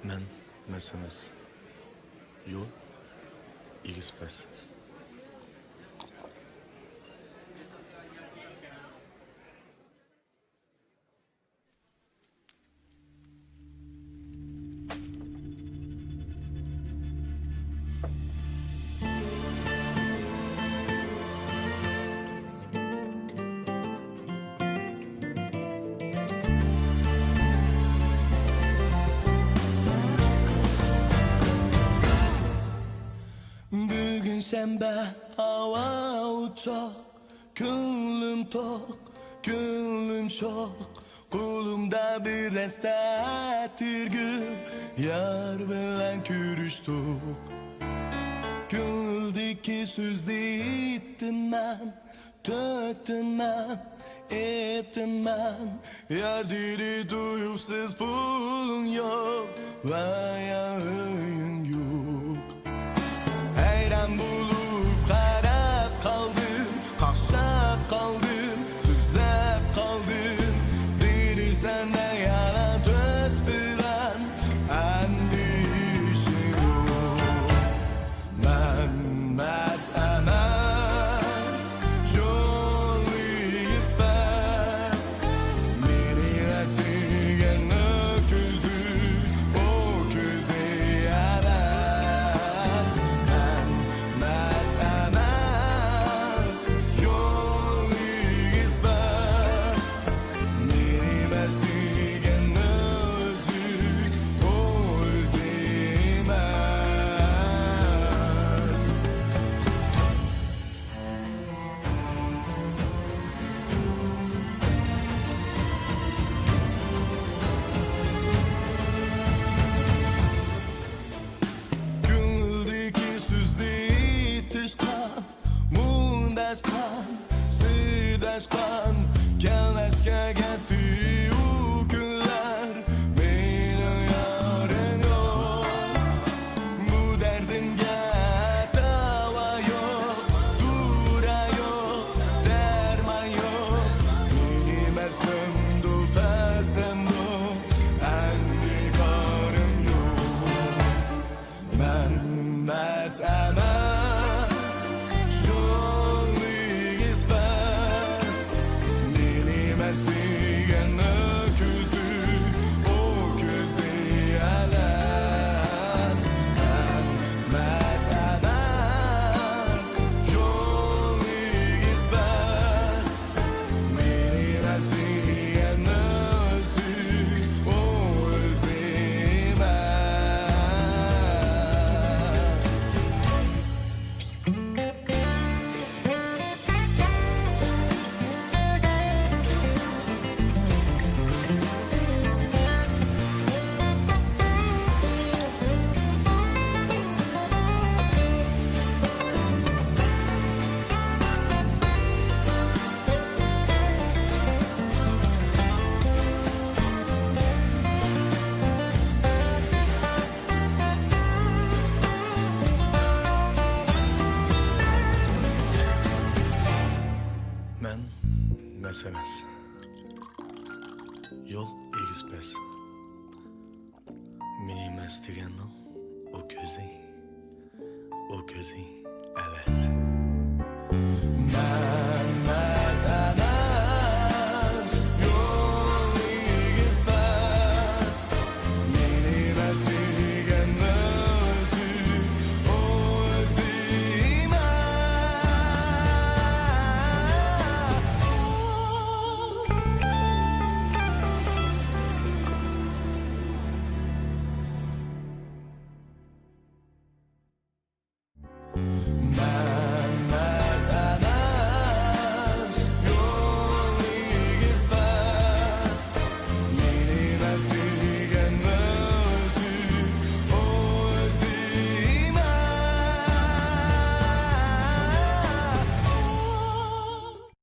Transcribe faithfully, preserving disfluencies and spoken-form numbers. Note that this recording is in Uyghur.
مەن مەس ئەمەس. يول ئېگىز پەس. بۈگۈن شەنبە، ھاۋا ئوچۇق، كۆڭلۈم توق، كۆڭلۈم شوق. قولۇمدا بىر دەستە تۈرگۈل، يار بىلەن كۆرۈشتۇق. كۆڭۈلدىكى سۆزنى ئېيتتىم مەن، تۆكتۈم مەن، ئېيتتىم مەن. يار دېدى تۇيۇقسىز، پۇلۇڭ يوق ۋە يا ئۆيۈڭ يوق. ھەيران بولۇپ قاراپ قالدىم، قاقشاپ قالدىم، سۆزلەپ قالدىم. بىرى سەندە يانا تۆس بىلەن ئەندىشە يوق. مەن مەس ئەمەس، يول ئېگىز پەس. مېنى مەس دېگەن ئۇ كۆزى، ئۇ كۆزى ئەمەس. مەن مەس ئەمەس، يول ئېگىز پەس. مېنى مەس دېگەن ئۆزى، ئۇ ئۆزى ئەمەس. كۆڭۈلدىكى سۆزنى ئېيتىشقا، مۇڭداشقان، سىرداشقان، كەلمەسكە كەتتى ئۇ كۈنلەر. مېنىڭ يارىم يوق، بۇ دەردىمگە داۋا يوق، دورا يوق، دەرمان يوق. مېنى مەستەمدۇ، پەستەمدۇ، ئەمدى كارىم يوق. مەن مەس ئەمەس، يول ئېگىز پەس. مېنى مەس دېگەن ئۇ كۆزى، ئۇ كۆزى ئەمەس. مەن مەس ئەمەس، يول ئېگىز پەس. مېنى مەس دېگەن ئۆزى، ئۇ ئۆزى ئەمەس. مەن مەس ئەمەس. يول ئېگىز پەس. مېنى مەس دېگەننىڭ ئۇ كۆزى، ئۇ كۆزى ئەلەس.